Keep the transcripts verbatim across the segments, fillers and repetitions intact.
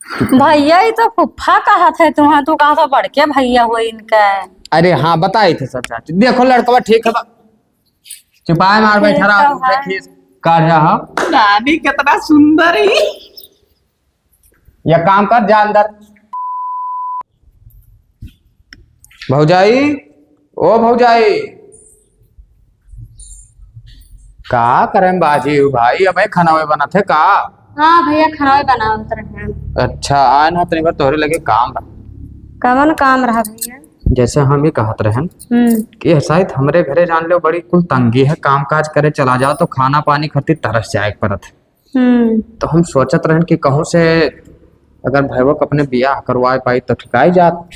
भैया, ई तो फुफ्फा कहत है तुहाँ, तू कहत है बड़के भैया हुए इनका। अरे हाँ, बताई थे सब चाची। देखो लड़कवा ठीक है बा-, चुपाए मार बैठा रहा, तो है। खीस काढ़ा हा। रानी कितना सुंदर है। या काम कर, जा अंदर। भौजाई, ओ भौजाई, का करें बाजी हो भाई, अबे खाना में बनत है का? हाँ भैया, खाना में बनावत रहे। अच्छा, आए ना तनी भर तोहरे लगे काम रहा। कवन काम रहा भैया? जैसे हम ही कहत रहन हम्म। कि शायद हमरे घरे जान लो बड़ी कुल तंगी है, काम काज करे चला जाओ तो खाना पानी खातिर तरस जाए के पड़त है। हम्म। तो हम सोचत रहन कि कहूँ से अगर भैया के अपने बियाह करवाए पाई तो ठिकाई जात।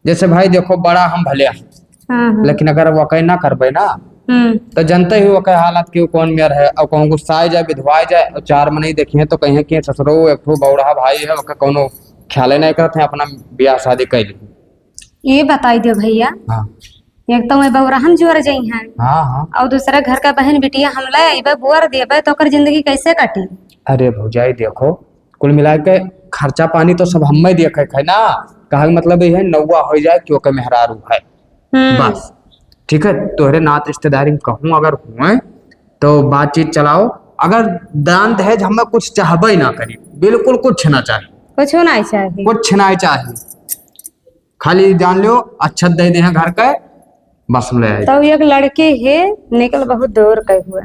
जैसे भाई देखो, बड़ा हम भले हैं, हाँ, हाँ। लेकिन अगर वो कहीं ना करबे ना, हम्म। तो जनते ही वो कहे हालत कि वो कौन मेर है, और कहूँ गुस्साए जाए, विधवाए जाए, और चार मनई देखिए तो कहिए कि ससुरो एक ठो बौड़हा भाई है, ओके कौनो ख्याले नहीं करत है, अपना बियाह शादी कर ली। ये बताई दियो भैया, हाँ। एक तो मैं बौरहन जुअर जई हैं, हाँ, हाँ। और दूसरे घर का बहन बिटिया हम ले अइबे, बुअर देबे, तो ओकर जिंदगी कैसे कटी? अरे भौजाई, देखो, कुल मिला के खर्चा पानी तो सब हम्मे देखे है ना, कहा के मतलब ये है, नौवा हो जाए कि ओकर मेहरारू है, हम्म। बस, ठीक है। तोहरे नात रिश्तेदारी में कहूँ अगर हुए तो बातचीत चलाओ, अगर दान दहेज हमें कुछ चाहबे ना करी, बिल्कुल कुछ ना चाहे, कुछ ना चाहे, कुछ ना चाहे। खाली जान लो, अच्छत दे दे हैं घर के, बस हम ले आए। तो एक लड़की है, निकल बहुत दूर के हुए।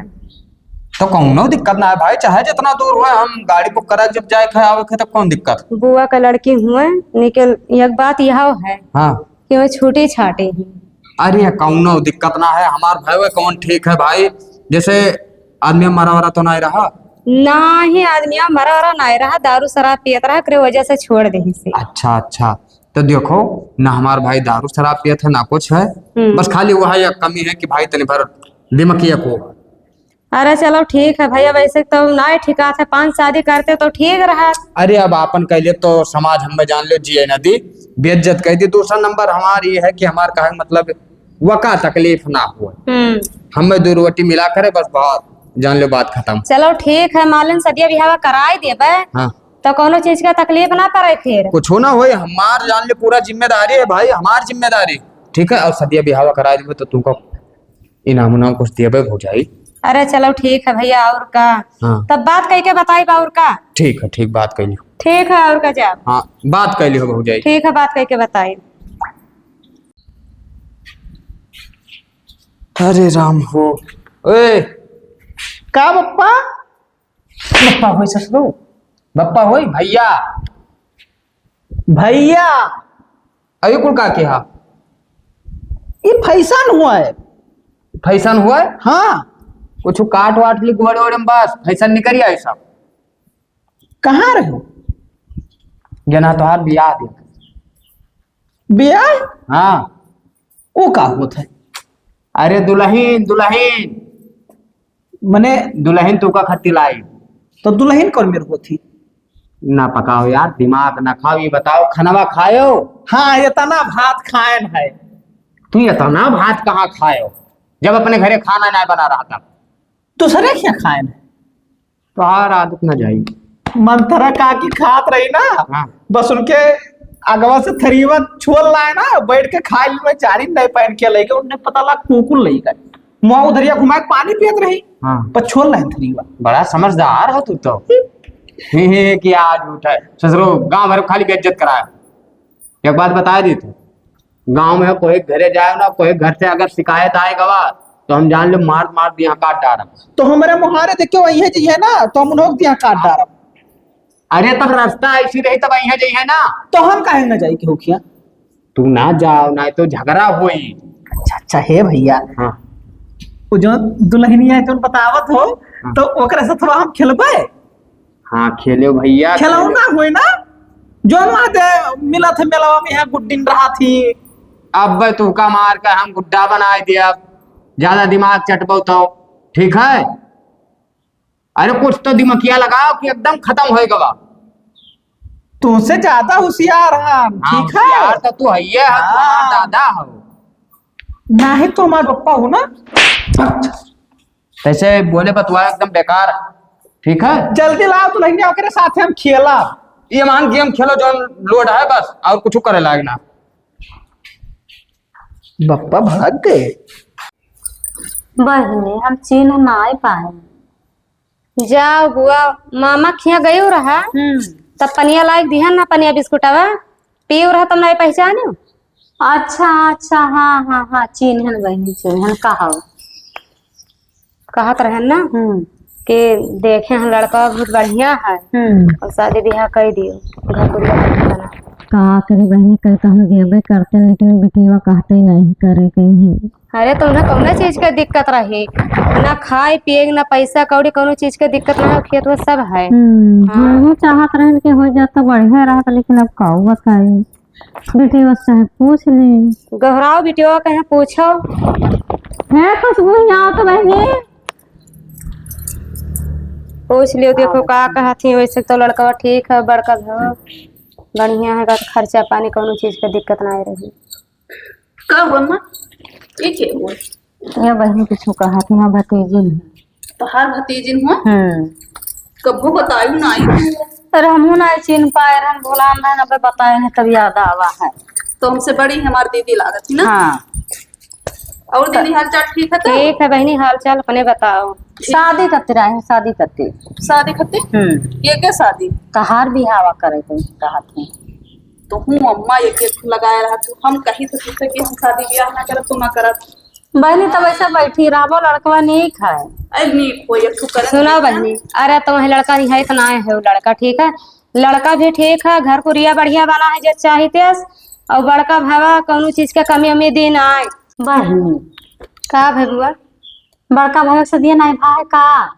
तो कौनो दिक्कत ना है भाई, चाहे जितना दूर हुए, हम गाड़ी बुक करा, जब जाए के आवे के, तब कौन दिक्कत? बुआ का लड़की हुए, निकल, एक बात यह है हाँ। कि वो छोटी छाटी है। अरे कौनो दिक्कत ना है, हमार भाई हुए कौन ठीक है भाई, जैसे आदमी मरा वरा तो नहीं रहा? ना ही आदमी मरा वरा नहीं रहा, दारू शराब पियत रहा, ओकरे वजह से छोड़ दे से। अच्छा, अच्छा। तो देखो, ना हमार भाई दारू शराब पियत है, ना कुछ है, हम्म। बस खाली वह एक कमी है कि भाई तनी भर दिमकिया को। अरे चलो ठीक है भैया, वैसे तो ना ठिकात है, पाँच शादी करते तो ठीक रहा। अरे अब आपन कहले तो समाज हमें जान ले जिए ना दी, बेइज्जत कर दी। दूसरा नंबर हमार ये है कि हमार कहे मतलब वका तकलीफ ना हो, हम्म। हमें दो रोटी मिला करे बस, बहुत जान लो बात खत्म। चलो ठीक है, मालिन सदिया बिहावा कराई देबे। हाँ। तो कौनो चीज का तकलीफ ना पड़े फिर। कुछ ना होए, हमार जान ले पूरा जिम्मेदारी है भाई, हमार जिम्मेदारी। ठीक है, और सदिया बिहावा कराई देबे तो तुमको इनाम उनाम कुछ देबे भौजाई। अरे चलो ठीक है भैया, और का? हाँ। तब बात कह के बताई बा, और का? ठीक है, ठीक, बात कर लियो। ठीक है, और का जाब? हाँ, बात कर लियो भौजाई। ठीक है, बात कह के बताई। अरे राम हो। ओए। का बप्पा? बप्पा होई ससुरो। बप्पा होई भैया। भैया। अभी कुल का किहा? ये फैशन हुआ है। फैशन हुआ है? हाँ। कुछ काट वाट ली गोड़े ओड़े में बस, फैशन निकल आई सब। कहाँ रहे हो? जना तोहार बियाह देख। बियाह? हाँ। वो का होत है? अरे दुलहिन, दुलहिन। मने? दुलहिन तू का खत्ती लाई। तो दुलहिन कौन मेरे को थी? ना पकाओ यार, दिमाग ना खाओ, ये बताओ, खनवा खायो? हाँ, इतना भात खाएन है। तू इतना भात कहाँ खायो, जब अपने घरे खाना ना बना रहा था? दूसरे क्या खाएन है? तोहार आदत ना जाई। मंथरा काकी खात रही ना, हाँ। बस उनके अगवा से थरीवा छोल लाए ना, बैठ के खाई ली, मैं चारिन नहीं पहन के लेके, उन्हें पता लग कुकुर लेके। मुँह उधरिया घुमा के पानी पियत रही, हाँ। पर छोल लाए थरीवा। बड़ा समझदार हो तू तो। हे, हे, हे, क्या झूठ है। ससुरो, गांव भर खाली बेइज्जत कराए। एक बात बता दी तू, गांव में कोई घरे जाए ना, कोई घर से अगर शिकायत आए गवा, तो हम जान लो मार, मार दिया काट डारब। तो हमारे मुहारे देखे वही है जी है ना, तो हम लोग दिया काट डारब। अरे तब रास्ता ऐसी रही तब यहाँ जाइए ना। तो हम काहे ना जाई के होखिया? तू ना जाओ, ना तो झगड़ा होई। अच्छा, अच्छा, हे भैया। हाँ। वो जो दुल्हनिया है, जोन बतावत हो, हाँ। तो ओकरे से थोड़ा हम खेलबे? हाँ, खेले भैया, खेलौना खेले। होई ना, जोन वहाँ दे मिलत है मेलवा में, यहाँ गुड्डिन रहा थी। अब तू का मार कर हम गुड्डा बनाए दिया, ज्यादा दिमाग चटबो तो, ठीक है? अरे कुछ तो दिमकिया लगाओ कि एकदम खत्म होए गवा। तुमसे ज्यादा होशियार हम, हाँ, ठीक है? होशियार तो तू है, ये है, हाँ। तुम्हारा दादा हो। नाही तो हमारे पप्पा हो ना। तैसे बोले बतुआ एकदम बेकार, ठीक है? जल्दी लाओ दुल्हनिया, ओकरे साथे हम खेला। ये मान गेम खेलो, जौन लोड है बस, और कुछ करे लाग ना। बप्पा भड़क गए। बहिनी, हम चिन्ह नाय पाए। जाओ बुआ, मामा खिया गयो रहा, हम्म। तब पनिया लाइक दिहन ना, पनिया बिस्कुटवा पियो रहा, तब नाय पहचान्यो। अच्छा, अच्छा, हाँ, हाँ, हाँ, चिन्हन बहिनी, चिन्हन, कहो। कहत रहन ना हम्म। कि देखे हैं लड़का बहुत बढ़िया है हम्म। और शादी ब्याह कर दियो, घर दुआर बना। का करे बहिनी, कई तो हम देबे करते, लेकिन बिटिया कहते नहीं करे के ही। अरे तो उन्हें कौन चीज के दिक्कत रही, ना खाए पिए ना पैसा कौड़ी कौनो चीज के दिक्कत ना है, खेत वो सब है। हम्म, हाँ। हमहू चाहत रहन कि हो जात तो बढ़िया रहत, लेकिन अब का बताई। बेटी, बस चाहे पूछ ले। गहराओ बिटिया, कहे पूछो। है खुशबू, यहाँ तो बहनी। पूछ लियो, देखो का कहत ही। वैसे तो लड़का ठीक है, बड़का घर बढ़िया है, बस खर्चा पानी कौनो चीज के दिक्कत ना रही। का हुआ माँ? ये के हुआ? ये बहनी कुछ कहत ही, हाँ भतीजी नहीं। तोहार भतीजिन हो? हम्म। कबो बतायु नाई। अरे हमहू नाई चिन्ह पाए रहन, भुलान रहन, अबे बताए हैं तब याद आवा है। तो हमसे बड़ी हमार दीदी लागत ही ना? हाँ। और दीदी हाल चाल ठीक है तो? ठीक है बहनी, हाल चाल अपने बताओ। शादी कत्ती रहे, शादी कत्ती? शादी कत्ती? हम्म। ये क्या शादी? तहार बिहावा करे के कहत ही। तो हूँ अम्मा एक एक लगाए रहा तू, हम कही तो तुझसे कि हम शादी ब्याह ना करब तो ना करब। बहनी, तब ऐसे बैठी रहबो, लड़कवा नीक है। अरे नीक हो, एक ठो करन सुना दे ना। बहनी, अरे तो वही लड़का नहीं है, इतना है वो लड़का, ठीक है, लड़का भी ठीक है, घर कुरिया बढ़िया बना है, जे चाहिते, और बड़का भावा कौनो चीज के कमी उम्मीद ही ना आए। बहनी। का भे बुआ? बड़का भावा से दिया ना भाई का?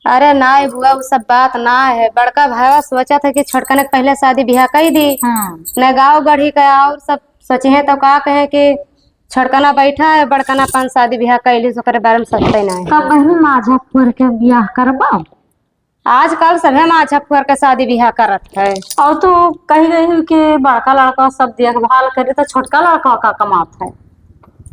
अरे नाय बुआ, उ सब बात नाय है। बड़का भावा सोचत है कि छोटकने के पहिले शादी बियाह कई दी। हाँ। न गाँव गढ़ी का और सब सोचे हैं तो का कहे कि छोटकना बैठा है, बड़कना अपन शादी बियाह कई ली, ओकरे बारे में सोचते नाय है। तब बहनी माझा फुअर के बियाह करबा? आजकल सभे माझा फुअर के शादी बियाह करत है। और तो कही गई है कि बड़का लड़का सब देखभाल करे तो छोटका लड़का का कमात है?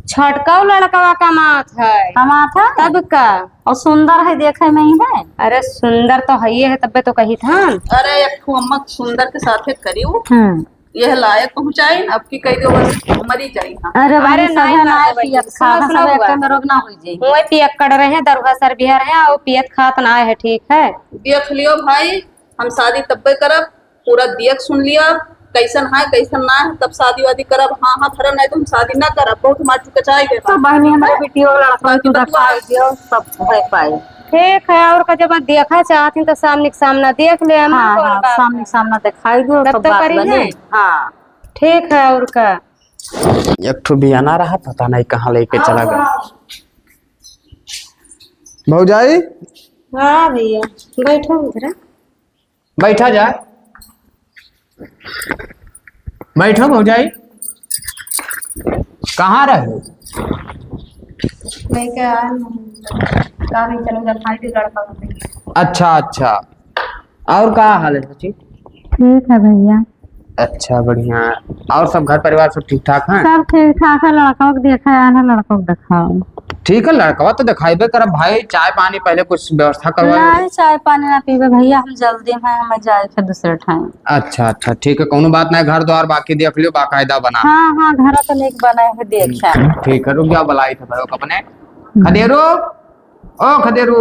छोटका लड़कवा कमात है। कमात है? तब का? और सुंदर है देखे में ही है। अरे सुंदर तो हइये है, तब्बे तो कही था। अरे एक ठो अम्मा सुंदर के साथे करी वो। हम्म। यह लायक पहुँचाई, अब की कही दो बस मरी जाई। हाँ। अरे अरे बहनी, नहीं सभे ना माता बहनी, पियत सुनो, खाना, सुनो सभे बुआ। एक में रोग ना होई जाई। मुँह पियक्कड़ रहे, दरुहा सर बिहार है, और पियत खात ना है, ठीक है? देख लियो भाई, हम शादी तब्बे करब, पूरा देख सुन लिया, कैसन है, कैसन ना है, तब शादी वादी करब। हाँ, हाँ, भरम नहीं तो हम शादी ना करब, बहुत हमार चुकचाई गए तो बा। बहनी, हमारे बेटी और लड़का बाकी तू बतुआ दिखाई दियो, सब हो पाए। ठीक है, और का जब देखा चाहत हैं तो सामने के सामना देख ले, हम हाँ, कौन हाँ, बात सामने है। सामना दिखाई दियो, तब सब तो बात करी बने। है। हाँ। ठीक है, और का। एक ठो बियाना रहा, पता नहीं कहाँ लेके चला गया। भौजाई। हाँ भैया, बैठो इधर। बैठा जा, बैठो भौजाई। कहाँ रहे? लेके आए हैं। का नहीं चलो, जब भाई के लड़का हो गया। अच्छा, अच्छा। और का हाल है चाची? ठीक है भैया। अच्छा, बढ़िया। और सब घर परिवार सब ठीक ठाक हैं? सब ठीक ठाक है। लड़का को देखा है ना, लड़का को दिखाओ। ठीक है, लड़कवा तो दिखाइबे करब भाई, चाय पानी पहले कुछ व्यवस्था करवा लो। नहीं, चाय पानी ना पीबे भैया, हम जल्दी में हैं, हमें जाए के दूसरे टाइम। अच्छा, अच्छा, ठीक है, कौनो बात नहीं, घर द्वार बाकी देख लियो, बाकायदा बना। हाँ, हाँ, घर तो नीक बना है, देख है। ठीक है, रुक जाओ, बुलाई थे भाई अपने। हम्म। खदेरू, ओ खदेरू,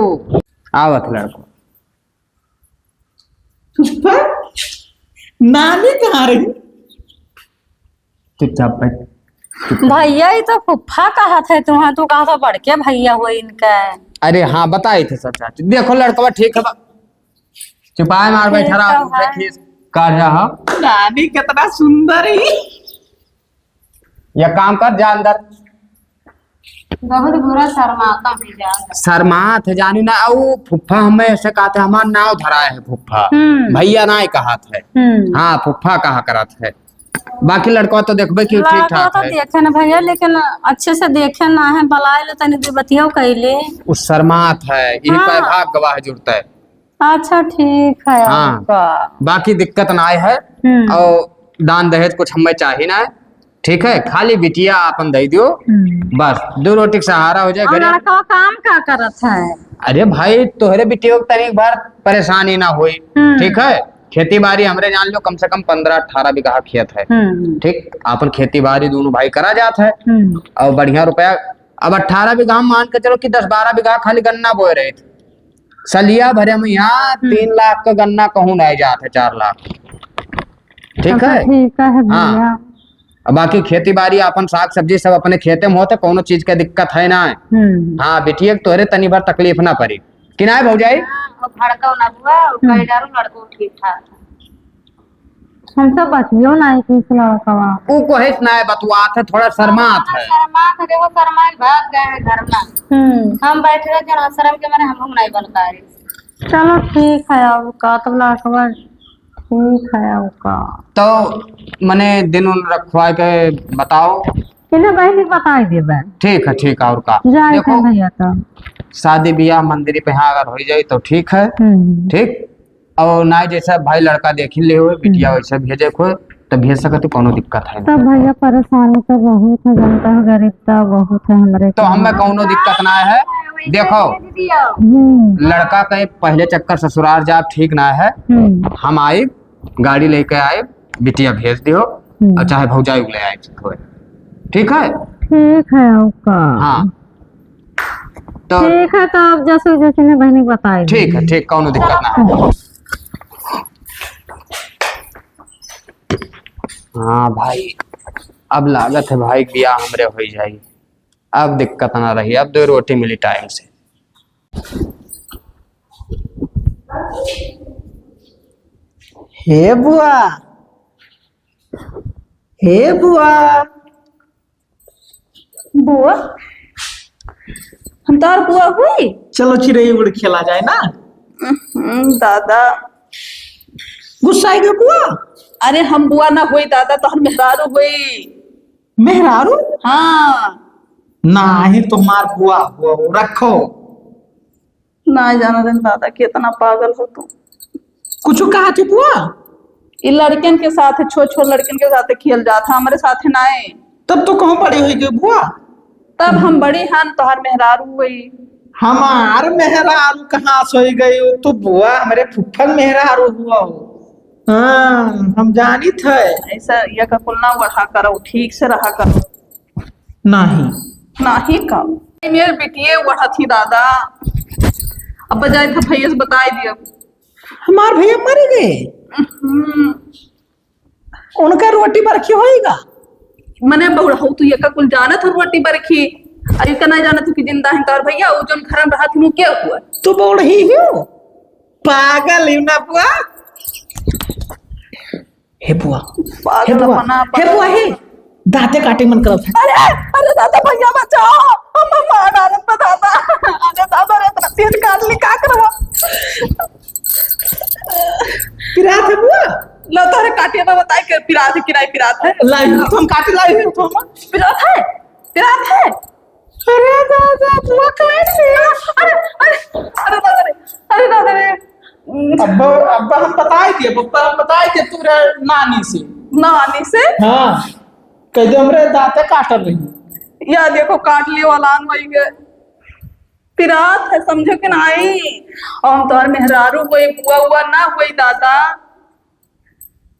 आवत लड़को। फुफ्फा, नानी कहाँ रही? चुपचाप बैठ। भैया, ई तो फुफ्फा कहत है तुहाँ, तू कहा तो बड़के भैया हो इनका। अरे हाँ, बताई थे सब चाची। देखो लड़कवा ठीक है बा। चुपाए मार बैठा रहा, ठीक तो है। देखिए, काढ़ा हा। नानी कितना सुंदर है। या काम कर, जा अंदर। बहुत बुरा शर्माता है जा। शर्मात है, जानी ना, ऊ फुफ्फा हमें ऐसे कहते हैं, हमार नाव धराए है फुफ्फा। हम्म। भैया ना ही कहत है। हम्म। हाँ, फुफ्फा कहा करत है। बाकी लड़कवा तो देखबे कि ठीक लड़कवा ठाक तो है। देखे ना भैया, लेकिन अच्छे से देखे ना है, बलाए ले तनी दे बतियाओ कैले। उ शर्मात है, यही हाँ। पर भाग गवाह जुड़ता है। अच्छा, ठीक है, हाँ। आपका। बाकी दिक्कत ना आए है, हम्म। और दान दहेज कुछ हमें चाही ना है, ठीक है, खाली बिटिया आपन दे दियो, हम्म। बस दो रोटी के सहारा हो जाए और घरे। लड़का काम का करत है? अरे भाई, तोहरे बिटियों के तनिक बार परेशानी ना होई, हम्म। ठीक है, खेती बारी हमरे जान लो कम से कम पन्द्रह अठारह बीघा खेत है। हम्म, हम्म। ठीक, आपन खेती बारी दोनों भाई करा जात है। हम्म। और बढ़िया रुपया, अब अठारह बीघा में मान के चलो कि दस बारह बीघा खाली गन्ना बोए रहे थे। सलिया भरे में यहाँ हम्म। तीन लाख का गन्ना कहूँ नहीं जात है, चार लाख। ठीक अच्छा, है? ठीक है हाँ। भैया। अब बाकी खेती बारी, आपन साग सब्जी सब अपने खेते में होत है, कौनो चीज के दिक्कत है ना। हम्म। हाँ, बिटिया के तोहरे तनी भर तकलीफ ना पड़ी। कि ना है भौजाई? हाँ, और भड़काओ ना बुआ, और हम्म। कहे डारो लड़को ठीक ठाक है। हम सब बतियो ना है किस लड़कवा। ऊ कोहिस ना है, बतुआत है, थोड़ा शर्मात है। शर्मात है, देखो शर्मा के भाग गए हैं घर में। हम्म। हम बैठे रहे जन शर्म के मारे हम लोग नहीं बन पा रहे। चलो ठीक है, अब का तब लड़कवा ठीक है, अब का। तो मने दिन उन रखवा के बताओ। इन्हें बहनी बताई देबे। ठीक है, ठीक है, और का। जाए देखो, थे भैया तो। शादी ब्याह मंदिर पे हाँ अगर हो जाए तो ठीक है। हम्म। ठीक, और ना जैसा भाई लड़का देखी ले हुए, बिटिया हम्म। वैसे भेजे को, तो भेज सकते, कोनो दिक्कत है तब नहीं। भैया परेशानी तो बहुत है, जनता है, गरीब तो बहुत है हमरे तो के हमें यहाँ। कोनो दिक्कत ना है। देखो, हम्म। लड़का के पहले चक्कर ससुराल जाब ठीक ना है। हम्म। हम आइब, गाड़ी लेके आइब, बिटिया भेज दियो, हम्म। और चाहे भौजाई ले आए, ठीक है? ठीक है, ओका। हाँ। तो ठीक है, तो अब जैसे जैसे ने बहनी बताई ठीक है, देंगे। ठीक, कौनो दिक्कत ना है। हाँ भाई, अब लागत है भाई, बियाह हमरे होई जाई, अब दिक्कत ना रही, अब दो रोटी मिली टाइम से। हे बुआ, हे बुआ। बुआ? हम तोहर बुआ हुई? चलो चिरई उड़ खेला जाए ना। हम्म, दादा। गुस्सा आइगे बुआ? अरे हम बुआ ना हुई दादा, तोहर मेहरारू हुई। मेहरारू? हाँ। नाही, तुम्हार बुआ हुआ, रखो। ना जाना दिन दादा, कितना पागल हो तू। कुछ कहा थी बुआ? ई लड़कन के साथ, छोट छोट लड़कन के साथ खेल जात है, हमरे साथ नाय। तब तो कहूँ बड़ी होई गई बुआ। तब हम बड़ी हन, तोहर मेहरारू हुई। हमार मेहरारू कहाँ से होई गई? तू बुआ हमरे फुफ्फन मेहरारू हुआ। हाँ, हम जानित है। ऐसा ये का कुल ना बढ़ा करो, ठीक से रहा करो। नाही। नाही का? मेरे बिटिये वढ़त ही दादा। अब बजाय था भैया से बताई दिया। हमार भैया मर गए। हम्म। उनका रोटी बरखी होइगा? मने बौड़हू तू एका कुल जानत हो रोटी बरखी। अरे का नहीं जानत हो कि जिंदा है तोर भैया, वो जोन घर में रहत ही, वो क्या हुआ? तू बौड़ही हो? पागल ही ना बुआ। हे बुआ, पागल हे बुआ, अपना हे बुआ, हे। दाँते काटे मन करत है। अरे, अरे दादा, भैया बचाओ, हम मार डालन बा दादा। अरे दादा रे, इतना तेज काट ली, का करबो? पिरात है बुआ? लो तोहरे काटिया में बताई के पिरात है कि नहीं पिरात है। लाई, तो हम काटी लाई, तो हम पिरात है, पिरात है। अरे दादा, बुआ कहाँ से? अरे, अरे, अरे दादा रे, अरे दादा रे। अब्बा, अब्बा हम बताई दिए, अब्बा हम बताई दिए तोरे नानी से। नानी से? हाँ, कह दे हमरे दाँते काटल रही। या देखो, काट लिए वाला आन वही है। पिरात है, समझो कि नहीं? और हम तोहर मेहरारू कोई बुआ हुआ ना कोई दादा।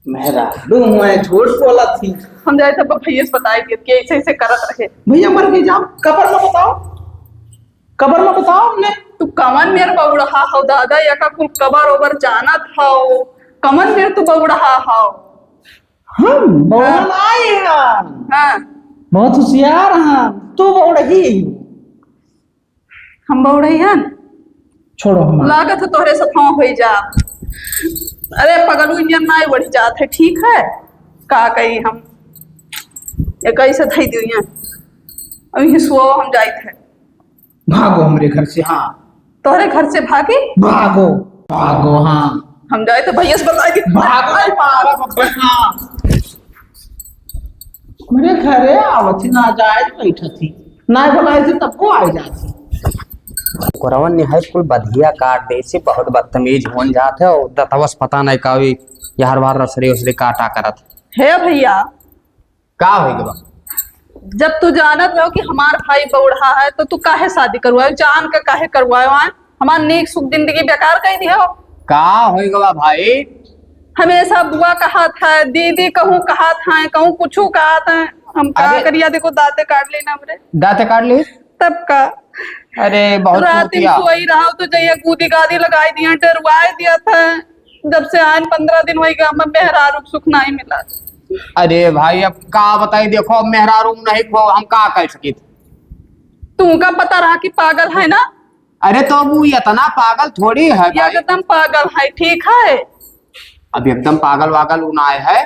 मेहरारू हुआ है, झूठ बोला थी। हम जाए थे, अब भैया से बताई दिए कि ऐसे ऐसे करत रहे। भैया मर गई, जाओ कबर में बताओ, कबर में बताओ हमने। तू कमन मेर बौड़हा हो दादा, या का कुल कबर ओबर जानत हो? कमन मेर तू बौड़हा हो? हम बौड़हा हाँ। आए हैं। हाँ। बहुत होशियार हैं। तू बौड़ही। हम बौड़ही हन? छोड़ो हमार। लागत है तोहरे से फांव होई जा। अरे पगलू, इंजन ना बढ़ जात है, ठीक है? का कही हम? ये कैसे धई दियो यहाँ? अब यहीं सुओ हम जाइत है। भागो हमरे घर से, हाँ। तोहरे घर से भागी? भागो, भागो, हाँ। हम जाइत है, भैया से बताई दी। भागो, भागो, हाँ। मेरे घरे आवत ही ना जाए, बैठत ही। ना बुलाए थे, तब को आ जाती। कुकुरवन निहायत कुल बधिया काट दे, से बहुत बदतमीज होन जात है और दतवस पता नहीं का भी यार बार रसरी उसरी काटा करत। हे भैया। का होई गवा? जब तू जानत रहो कि हमार भाई बौड़हा है, तो तू काहे शादी करवायो? जान का काहे करवायो आए? हमार नेक सुख जिंदगी बेकार कर दियो। का होई गवा भाई? हमेशा बुआ कहत है, दीदी कहूँ कहत है, कहूँ कुछू कहत है। हम का अरे करिया, देखो दाँते काट लेना हमरे। दाँते काट ली? तब का। अरे बहुत रात दिन चूतिया। सोई रहा तो जइया गूदी गादी लगाई दिया, डरवाए दिया था। जब से आन पन्द्रह दिन होई गया, हमें मेहरारू के सुख नाहीं मिला। अरे भाई, अब का बताई, देखो, अब मेहरारू नहीं खो, हम का कह सकित? तू का पता रहा कि पागल है ना? अरे, तो अब वो इतना पागल थोड़ी है भाई। एकदम पागल है, ठीक है? अब एकदम पागल वागल उ ना है,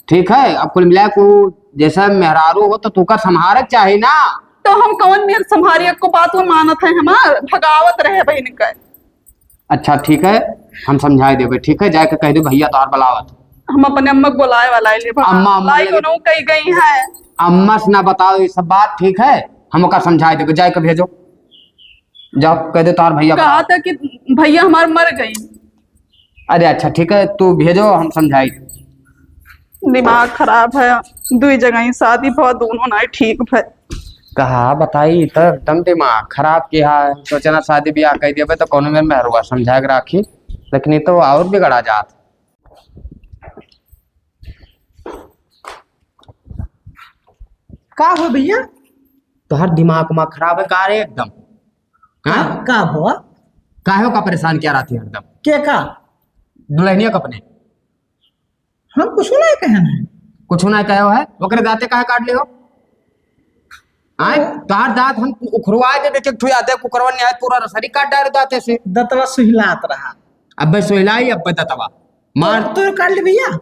ठीक है? अब कुल मिला के उ जैसा मेहरारू हो, तो तू का संभारे के चाही ना। तो हम कौन मेर संभारी, एको बात वो मानत है हमार, भगावत रहे बहिन के। अच्छा, ठीक है, हम समझाई देबे, ठीक है? जाके कह दे, "भैया तोहार बुलावत।" हम अपने अम्मा के बुलाए वाला है, ले भगा। अम्मा, अम्मा लाई लगे कोनो कही गई है। अम्मा से ना बताओ ये सब बात, ठीक है? हम ओका समझाई देबे, जाके भेजो, जाओ, कह दे, "तोहार भैया कहा बुलावत।" था कि भैया हमार मर गई। अरे अच्छा, ठीक है, तू भेजो, हम समझाई। दिमाग खराब है, दुई जगह ही शादी भवा, दोनों नाहीं ठीक भए। कहा बताई, तो एकदम दिमाग खराब किहा है। सोचना शादी ब्याह कइ देबे तो कौनो में मेहरुआ समझा के राखी, लेकिन ये तो और बिगड़ा जात। का हो भैया? तोहर दिमाग उमाग खराब है का रे एकदम? हाँ? का, का हुआ? काहे का परेशान किया रहती है हरदम? के का? दुल्हनिया का अपने। हम कुछ नहीं कहे हैं। कुछ नहीं कहे हो है? ओकरे दाँते काहे काट ले हो? आय, ओ। तोहार दाँत हम उखरवा दे, देख, एक ठो याद है, कुकरवन ने आज पूरा रसरी काट डाले दाँते से। दतवा सुहिलात रहा। अबे सुहिलाई, अबे दतवा। मार। तो, तो काट ले भैया।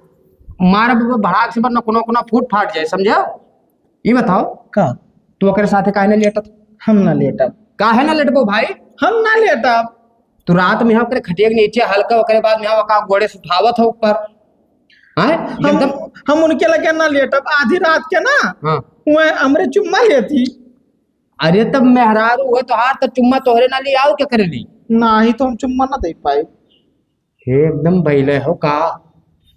मार, अब भड़ाक से, वरना कोनो, कोनो फूट फाट जाए, समझे? ई बताओ, का? तू ओकरे साथे काहे ना लेटत? हम ना लेटब। काहे ना लेटबो भाई? हम ना लेटब। तू रात में यहाँ ओकरे खटिया के नीचे हल्का, ओकरे बाद में यहाँ ओका गोड़े से उठावत हो ऊपर। हैं? हम, एकदम। हम उनके लगे ना लेटब। आधी रात के ना, हाँ। वह हमरे चुम्मा लेती। अरे तब मेहरारू हुए तोहार, तो चुम्मा तोहरे ना ले आओ, क्या करे ली? ना ही तो हम चुम्मा ना दे पाए। हे, एकदम बैले हो का?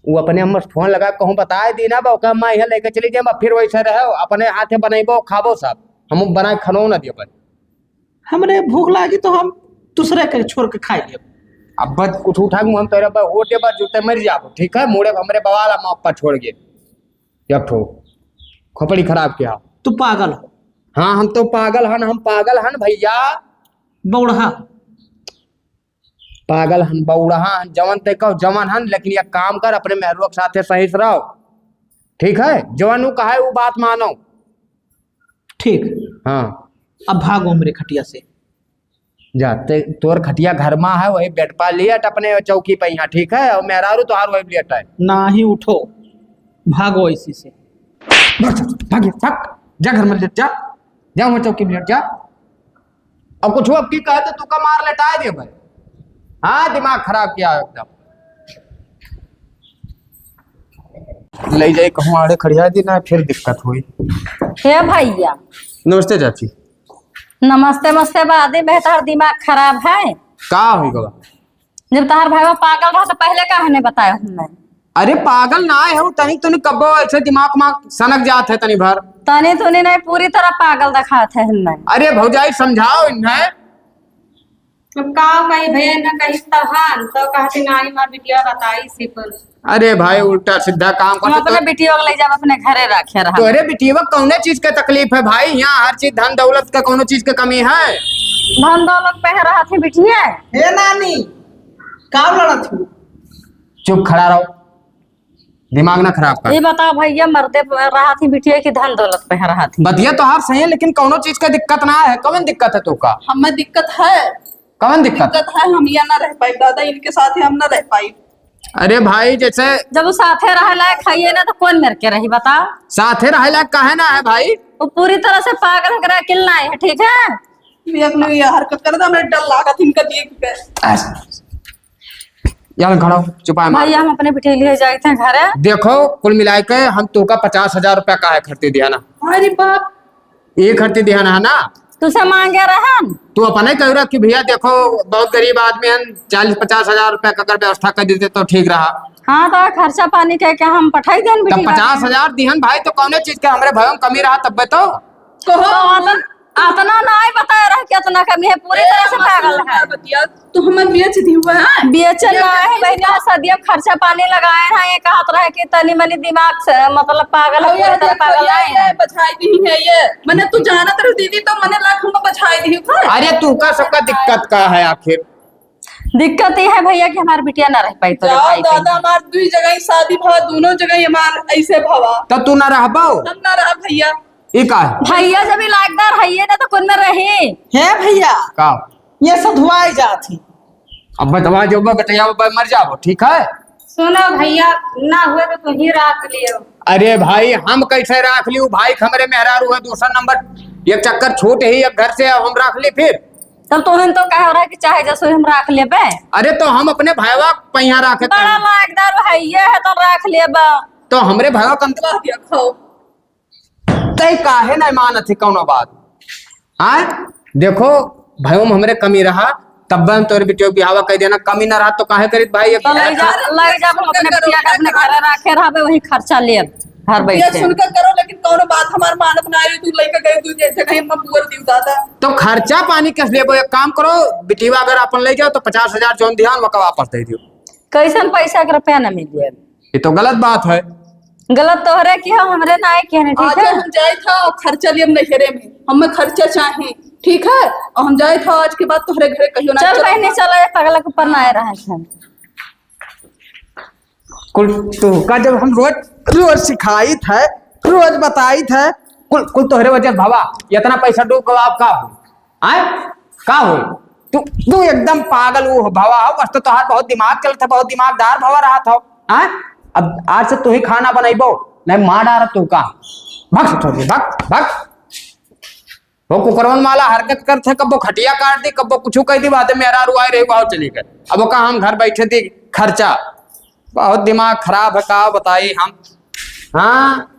उ अपने अम्मा से फोन लगा, कहूँ बताए दी ना, बा, ओका अम्मा यहाँ लेके चली जाए, फिर वैसे रहे, अपने हाथे बनैबो, खाबो सब, हम बनाए खानो ना दिए अपन। हमरे भूख लागी तो हम दूसरे के छोड़ के खाई लेब। अब बस कुछ उठा के मुँह में तेरे पर होटे पर जूते मर जाबो, ठीक है? मुड़े हमरे बवाला माँ पर छोड़ के, एक ठो खोपड़ी खराब किया। तू पागल हो। हाँ, हम तो पागल हन, हम पागल हन भैया। बौड़हा। पागल हन, बौड़हा हन, जवन ते कहो जवन हन, लेकिन एक काम कर, अपने मेहरुआ के साथे सही से रहो, ठीक है? जवन उ कहे उ बात मानो। ठीक। हाँ। अब भागो हमरे खटिया से। जा, ते, तोर खटिया घर मा है, वही बेड पा लियट अपने चौकी पे यहाँ, ठीक है? और मेहरारू तोहार वही लेट है। ना ही उठो, भागो इसी से। भाग, भाग, भाग, जा घर में लेट जा, जा वहाँ चौकी में लेट जा। अब कुछ अब की कहे तो तू का मार लेटाए दे भाई। हाँ, दिमाग खराब किया है एकदम। ले जाए कहूँ आड़े खड़िया दी ना, फिर दिक्कत हुई। हे भैया। नमस्ते चाची। नमस्ते, नमस्ते बादे में, तोहार दिमाग खराब है। का हुई गवा? जब तोहार भाईवा पागल रहा तो पहले काहे नहीं बताया हमने? अरे पागल ना है, तनी तनी कब्बो ऐसे दिमाग में सनक जात है तनी भर। तनी तनी नहीं, पूरी तरह पागल दिखात है हमने। अरे भौजाई समझाओ इन्हें। अब का कही भैया, ना कही तहन तो कहते ना ही मार बिटिया बताई से कुल। अरे भाई उल्टा सीधा काम हम करते अपने तो। बिटिया के ले जाब अपने घरे रखे रहा। तो अरे बिटिया कौने चीज के तकलीफ है भाई? यहाँ हर चीज धन दौलत का कौनो चीज के कमी है? धन दौलत पे है रहा थी बिटिया। हे नानी, का लड़त हूँ? चुप खड़ा रहो, दिमाग ना खराब कर। ये बताओ भैया, मर्दे पे रहा थी बिटिया की धन दौलत पे रहा थी? बतिया तो हर सही है, लेकिन कौनो चीज का दिक्कत ना है। कौन दिक्कत है तो का? हमें दिक्कत है। कौन दिक्कत? दिक्कत है, हम यहाँ ना रह पाई दादा, इनके साथ ही हम ना रह पाई। अरे भाई, जैसे जब वो साथे रहे लायक है ना, तो कौन मेर के रही, बताओ? साथे रहे लायक काहे ना है भाई? वो पूरी तरह से पागल होकर अकेल ना है, ठीक है? ये अपने ये हरकत करता, हमें डर लागत इनका देख के। अस-, यहाँ खड़ा हो, चुपाए मार। भैया, हम अपने बिटिया लिए जाए थे घरे। देखो, कुल मिला के हम तुका पचास हजार रुपया काहे खर्ची दिया ना? अरे बाप। ये खर्ची दिया ना, है ना? तुसे मांगे रहन। तू अपने कह रहा कि भैया देखो, बहुत गरीब आदमी हन, चालीस पचास हजार रुपया का अगर व्यवस्था कर देते तो ठीक रहा। हाँ, तो खर्चा पानी के क्या हम पठाई देन तब बिटिया? पचास हजार दिहन भाई, तो कौने चीज के हमरे भाई में कमी रहा तब तो? कहो। तो अपन अतना नाहीं बताए रहा कि अतना कमी है, पूरी ए, तरह से हमार पागल सुन है। हमार बतिया, तू हमें बेच दिहु है, हाँ? बेचल ये ना है बेच बहिनी, दिया। सदिया खर्चा पानी लगाए हैं, ये कहत रहे कि तनी मनी दिमाग से, मतलब, पागल है, और ये पूरी तरह देखो, पागल ये, नहीं है। ये बझाई दिही है ये। मने तू जानत रह दीदी, तो मने लाख हम बझाई दिही था। अरे, तू का सबका दिक्कत का है आखिर? दिक्कत ये है भैया कि हमार बिटिया ना रह पाई तोरे जाओ भाई के दादा, यहाँ। हमार दुई जगह ही शादी भवा, दोनों जगह ही हमार ऐसे भवा। तो तू ना रहबो? हम ना रह भैया। ई का है? भैया जब ई लायकदार है ये ना तो कौन में रही? हे भैया, का? ये सधुआई जात ही। अब बतवा जो बा, बेटैया बा, मर जाबो, ठीक है? सुनो भैया, ना हुए तो तू ही राख लियो। अरे भाई, हम कैसे राख लियो? भाई, हमरे मेहरारू है, दूसरा नंबर, एक चक्कर छूट ही एक घर से, अब हम राख ली फिर। तब तो उन्हें तो कहा रहा कि चाहे जैसे हम राख लेबे। अरे तो हम अपने भाईवा पहिया राखे बड़ा तनी। लायकदार है ये है तो राख लेबे। तो हमरे भाईवा कम कह दिया खाओ। तै काहे नहीं मानत है कौनो बात? आय? देखो, भयम हमरे कमी रहा, तब हम तोरे बिटिया के बियाहवा कह देना, कमी ना रहा तो काहे करित भाई? ये तो लइ जा, लइ जा, हम अपने बिटिया के अपने घरे राखे रहबे, वही खर्चा लेब घर ये बैठे। सुनकर करो, लेकिन कौनो बात हमार मानत ना आई, तू लइके गई, तू जैसे कहीं हम बोल दियो दादा। तो खर्चा पानी कैसे लेबो? एक काम करो, बिटिया अगर अपन ले जाओ तो पचास हजार जौन दिया, उनका वापस दे दियो। कैसन पैसा के रुपया ना मिलिए? ये तो गलत बात है। गलत तोहरे की हो, हमरे ना आए के हने, ठीक आज है? हम जाए था और खर्चा लिए नैहरे में, हमें खर्चा चाहे, ठीक है? और हम जाए था आज के बाद तोहरे घरे कहियो ना चल चलो। बहनी, चलो, ये पगला के ऊपर ना आए रहा है। कुल तू का जब हम रोज, रोज सिखाइत है, रोज बताइत है, कुल, कुल तोहरे वजह भवा, इतना पैसा डूब गवा, अब का हो? आय? का होई? तू, तू एकदम पागल वो भवा हो, बस तो तोहार बहुत दिमाग चलत है, बहुत दिमागदार भवा रहत हो। आय? अब आज से तू ही खाना बनइबो, नहीं मार डारत तू का। भग से छोड़ दे, भग, भग। वो कुकरवन वाला हरकत करत है, कब्बो खटिया काट दी, कब्बो कुछ कह दी, बातें मेहरारू आए रही, बहुत चली गए। अब वो का हम घर बैठे दी खर्चा, बहुत दिमाग खराब है, का बताई हम। हाँ।